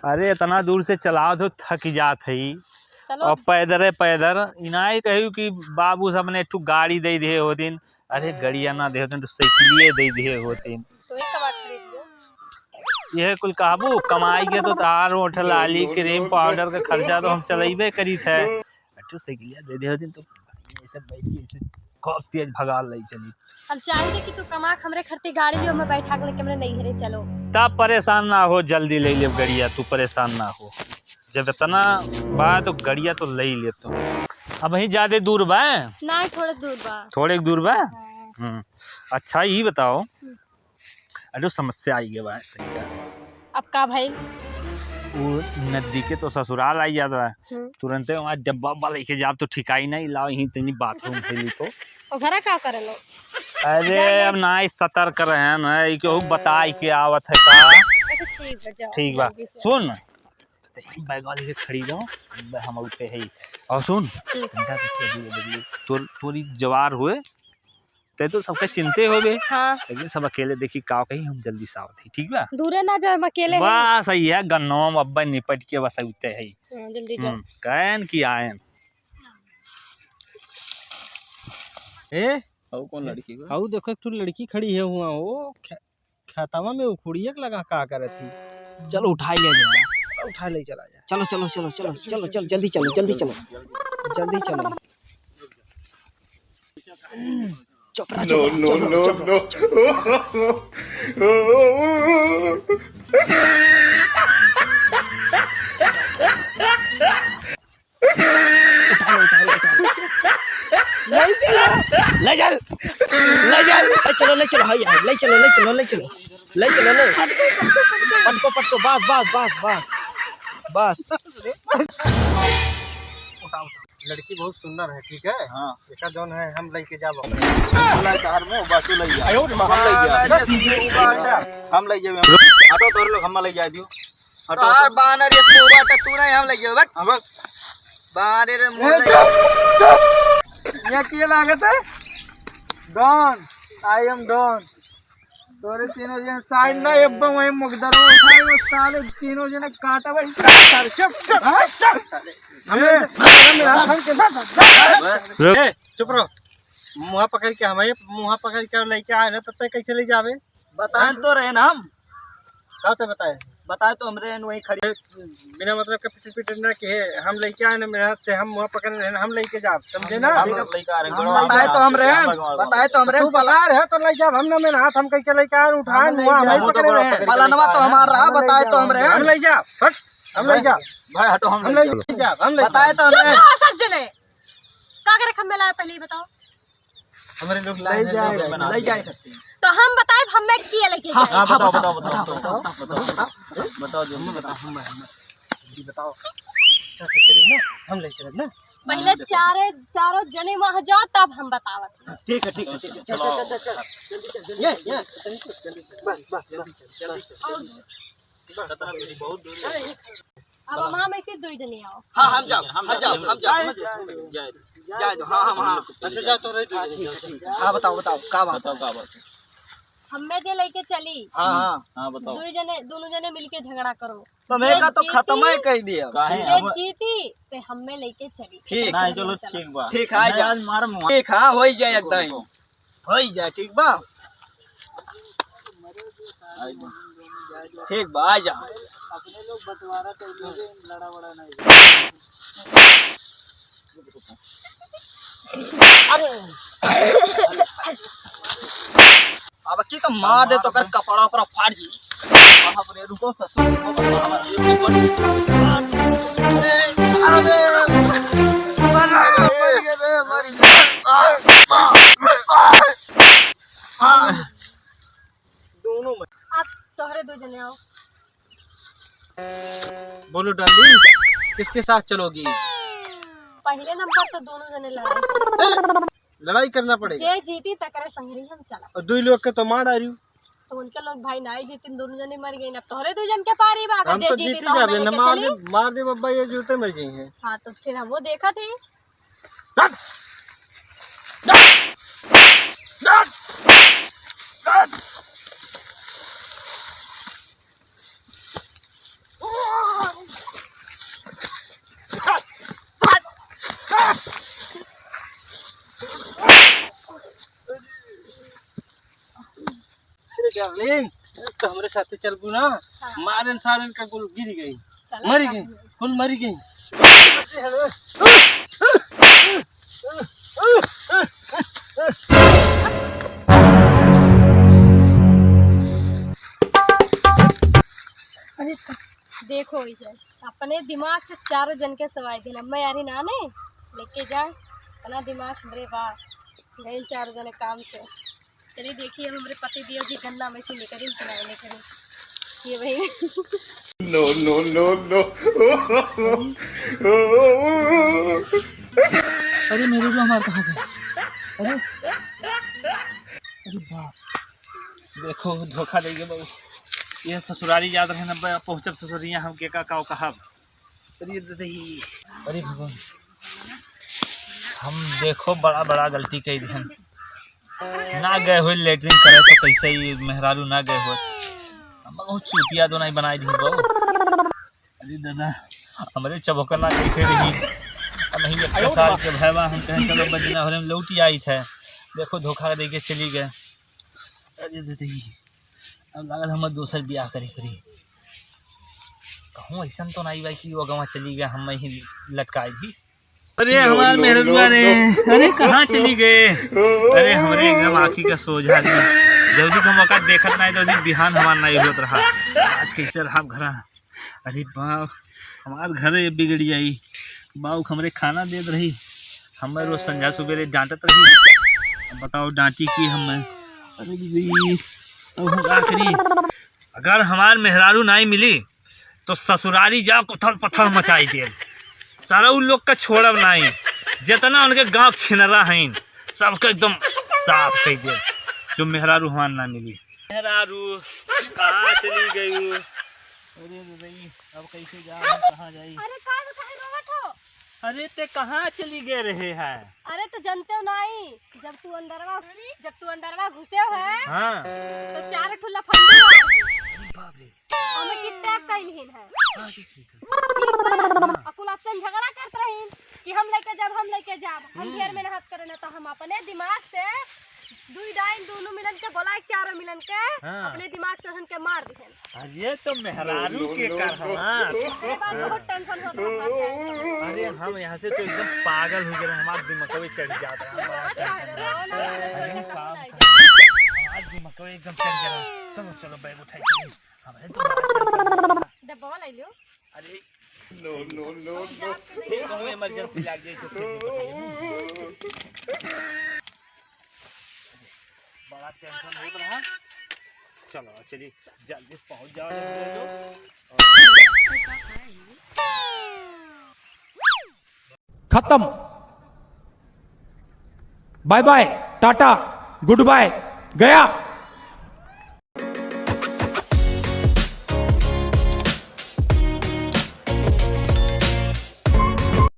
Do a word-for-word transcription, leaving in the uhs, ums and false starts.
अरे, इतना दूर से चलावत हो, थक जात है। चलो। और पैदरे पैदर, इनाई कही कि बाबू से अपने एक ठो गाड़ी दे दिए होतिन। अरे, गड़िया ना दे होतिन तो साइकिलिए दे दिए होतिन। तो एक कबाड़ खरीद लो। यह कुल कहबू, कमाई के तो तार, ओठ लाली, क्रीम पाउडर के खर्चा तो हम चलइबे करी थे। एक ठो साइकिलिया दे दे होतिन तो ऐसे बैठ के ऐसे खूब तेज भगा ले चली। हम चाहते कि तू कमा के हमरे खरती गाड़ी लियो, हमें बैठा के लेके हमरे नैहरे चलो। तब परेशान ना हो, जल्दी ले लेब गड़िया, तू परेशान ना हो। जब इतना बा तो गड़िया तो ले ही लेब तू। अब वहीं ज्यादा दूर बा? ना, थोड़ा दूर बा। थोड़े दूर बा? हाँ। हम्म। अच्छा, ये बताओ, हम्म। अरे, समस्या आई गई बा। अब का भाई? वो नदी के तो ससुराल आई जात बा। हम्म। तुरंते वहाँ डब्बा उब्बा लेके जाब तो ठिकाई नहीं, लाओ यहीं तनी बाथरूम से ली तो। ओ घरा का करे लो? अरे, जाइए। अब ना ही सतर्क रहे ना, ई केहू बताई के आवत है का? अच्छा, ठीक बा, जाओ, ठीक बा। जल्दी से। सुन, ते बैग वाले के खड़ी जाओ, ब-, हम उठे है। और सुन, हम्म। तनिका देखिए, अभी बदली, तोर, तोरी जवार हुए, ते तो सबके चिंते होबे। हाँ। लेकिन सब अकेले देखी का कही, हम जल्दी से आवत ही, ठीक बा? दूरे ना जाए, हम अकेले हैं। बस, यही है, गन्नवा में अब्बे निपट के बस उते है। हाँ, जल्दी जाओ। हम्म, कहन की आयन। ए? हऊ कौन लड़की बा? हऊ देखो, एक ठो लड़की खड़ी है हुआ, वो खे-, खेतवा में उखुड़िया के लगा का करत ही। चलो उठाई ले जा। उठा ले चला जा। चलो, चलो, चलो, चलो, चलो, चलो, जल्दी चलो, जल्दी चलो। जल्दी चलो। चुप रह, चुप रह, चुप रह, चुप रह। उठा ले, उठा ले, उठा ले। ले चल, ले चल, ले चलो, ले चलो, हाय, हाय, ले चलो, ले चलो, ले चलो, ले चलो, ले। पटको, पटको, बस, बस, बस, बस, बस। उठाओ, उठाओ। लड़की बहुत सुंदर है, ठीक है? हाँ। एका जौन है, हम लेके जाब अपने। बुलाए तो हर में, बस, ले जा। आयो रे माँ। हम ले जा। बस, ये बात है। हम ले जाबे, हम। हटो, तोर लोग, हम ले जा दियो। हटो, तोहार हटो। बानर ये तू बाटा, तू नहीं हम लगे, बक। हाँ, बक। बानर रे ए, मुंह चुप, चुप। ये के लागत है? Don, I am Don। तोरे तीनों जन साइड ना, एब्बा वही मुगदर उठाए, वो साले तीनों जने काटा भाई। चुप, चुप, हाँ? चुप। ए, मेरा, मेरा, हम के साथ, रुक। ए, चुप रहो। मुँहा पकड़ के हमें, मुँहा पकड़ के लेके आए ना, तब तक कैसे ले जावे? बताएं तो रहे ना हम। का तो बताए? बताए तो हमरे हैं, वहीं खड़ी। बिना मतलब के पिट पिट ना किहे, हम लेके आए ना, मेहनत से हम मुँह पकड़े रहे ना, हम लेके जाब, समझे ना? हम लेके आ रहे हैं, हम बताए तो हमरे हैं, बताए तो हमरे हैं, तू बता रहे तो ले जाब, हम ना मेहनत, हम कह के लेके आए, उठाए, हम मुँह लेके हमें जाब। पकड़े रहे। पलनवा तो हमार रहा, हम बताए तो हमरे हैं। हम ले जाब, हट, हम ले जाब। भाई हटो, हम हम ले ले जाब, हम ले बताए जाब। तो हमरे हैं। चुप रहो सब जने। का करे खम्बे लाए, पहले ही बताओ। हमरे लोग ले लाए हैं, जाए, लोग बना ले दिए। जाए। तो हम बताए, हमें किए लेके हाँ, जाए। हाँ, बताओ, बताओ, बताओ, बताओ, बताओ, बताओ, बताओ, जल्दी बताओ। हम, हम, हम, जल्दी बताओ। अच्छा, तो चलिए ना, हम ले चलब ना। पहले चारे, चारों जने वहाँ जाओ, तब हम बतावत हैं। ठीक है, ठीक है, ठीक है। चल, चल, चल, चल, चल। जल्दी चल, जल्दी ये, चल, ये। जल्दी चल, जल्दी चल। बस, बस, बस, जल्दी चल, जल्दी चल, जल्दी चल। खतरा मेरी बहुत दूर है। अब हम, हम ऐसे दुई जने आओ। हाँ, हम जाओ, हम जाओ, हम जाओ। जाए दो, हाँ, हम, हाँ। अच्छा, जाओ, तो रह दो। हाँ, बताओ, बताओ, का बात? बताओ, का बात है? हमें जे लेके चली। हाँ, हाँ। हाँ, बताओ। दुई जने, दोनों जने मिलके झगड़ा करो। तो मैं का तो खत्म ही कर दिया। काहे? जे जीती, ते हमें लेके चली। ठीक। नहीं, चलो, ठीक बा। ठीक है, आ जा। आज मार मुआ। ठीक है, हो ही जाए एकदम। होई जा, ठीक बा? ठीक बा, आ जा। अपने लोग बंटवारा कर लोगे, लड़ा वड़ा नहीं। अरे। अब की तो मार दे तो कर कपड़ा उपड़ा फाड़ जी। बाप रे, रुको ससुर, रुको, रुको, हमारे ये भी बड़ी। अरे, अरे, मर गया, मर गया रे, मर गया। आ, आ, आ, आ। हाँ। दोनों में। आप तोहरे दो जने आओ। बोलो डार्लिंग, किसके साथ चलोगी? पहले नंबर तो दोनों जने लड़ाई। लड़ाई करना पड़ेगा। जे जीती तकरे संगरी हम चलब। और दुई लोग के तो मार डारियो। तो उनके लोग भाई नाई जीतिन, दोनों जने मर गए। अब तोहरे दो जन के पारी बा, हम जे तो जीती जीती तो जाबे, हमें ना लेके मार चली। दे, मार दे बब्बा, ये जूते मर गई हैं। हाँ, तो फिर हम वो देखा थे। डट! डट! डट! डट! डार्लिंग, तो हमरे साथे चलबू ना? हाँ। मारन सारन का कुल गिर गई, चला मरी गई, कुल मरी गई। अरे देखो, इसे अपने दिमाग से चारों जन के सवाई देना। मैं यारी नाने लेके जाए, अपना दिमाग हमरे बाप गए चारों जने काम से। चलिए देखिए, हमरे पति देव जी गन्ना में से निकली कि नहीं निकली। ये वही। No, no, no, no। अरे मेरे जो हमार कहाँ गए? अरे, अरे बाप, देखो धोखा दे गए बाबू। ये ससुरारी याद रहे ना, पहुँचब ससुरिया हम के का का कहब। अरे दही। अरे भगवान, हम देखो बड़ा बड़ा गलती कइ दिहन। ना गए हुए लेटरिन करे तो कैसे ये मेहरारू ना गए हुए। हम बहुत चूतिया तो नहीं बनाई दी बाबू। अरे दादा, हमरे चबोकना कैसे रही? अब नहीं एक साल के भयवा हम कहें चलो बजना हो रहे लौटी आई थे। देखो धोखा दे के चली गए। अरे दही, अब लागल हम दोसर बियाह करे करी। कहूँ ऐसन तो नहीं बा कि वो गवा चली गए, हम ही लटकाए दी। अरे हमार मेहरुआ रे, अरे कहाँ चली गए? अरे हमरे एकदम आँखी का सोझा रे। जल्दी हम ओका देखत नहीं तो बिहान हमार नहीं होत रहा। आज कैसे रहा घरा? अरे बाप, हमार घर ये बिगड़ जाई। बाऊ हमरे खाना देत रही, हमें रोज संझा सुबेरे डांटत रही। अब बताओ डांटी की हमें। अरे दीदी, अब हम का करी? अगर हमार मेहरारू नाई मिली तो ससुरारी जाओ उथल पथल मचाई दे। सारा उ लोग का छोड़ब नाई, जितना उनके गांव छिनरा हैं सबके एकदम साफ कइ दे, जो मेहरारू हमार ना मिली। मेहरारू कहाँ चली गई? अरे रे भाई, अब कैसे जाई, कहाँ जाई? अरे का बताई रोवत हो? अरे ते कहाँ चली गए रहे है? अरे तो जनते हो नाई, जब तू अंदरवा, जब तू अंदरवा घुसे हो है, हाँ। तो चार ठो लफंदू आ गए। अरे बाप रे। हमें किडनैप कइल हिन है। हाँ, ठीक, ठीक है। ठीक बा? हाँ। अकुल आपसे झगड़ा करत रहीन कि हम लेके जाब, हम लेके जाब। हम हम्म। ढेर मेहनत करे ना, तो हम अपने दिमाग से दुई डाइन दोनों मिलन के बोला, एक चारों मिलन के हाँ। अपने दिमाग से उनके मार दिहन। अरे तो मेहरारू के कर हमार। अरे बाप, बहुत टेंशन होत रहा है। अरे हम यहाँ से तो एकदम पागल हो गए, हमार दिमागवे चढ़ जात है। बहुत पागल हो, ना, ना, ना, अरे ना, बाप, ना, ना। हमार दिमागवे एकदम चढ़ गया। चलो, चलो, बैग उठाई, चलो। हमरे तो बड़ा टेंशन हो रहा। डब्बा ले लो। अरे, no, no, no, no। ये कहूँ इमरजेंसी लाग जाए तो फिर नहीं बताइए। बड़ा टेंशन हो रहा। चलो, चलिए, जल्दी से पहुँच जाओ, जल्दी से। खत्म। Bye bye, tata, goodbye, गया।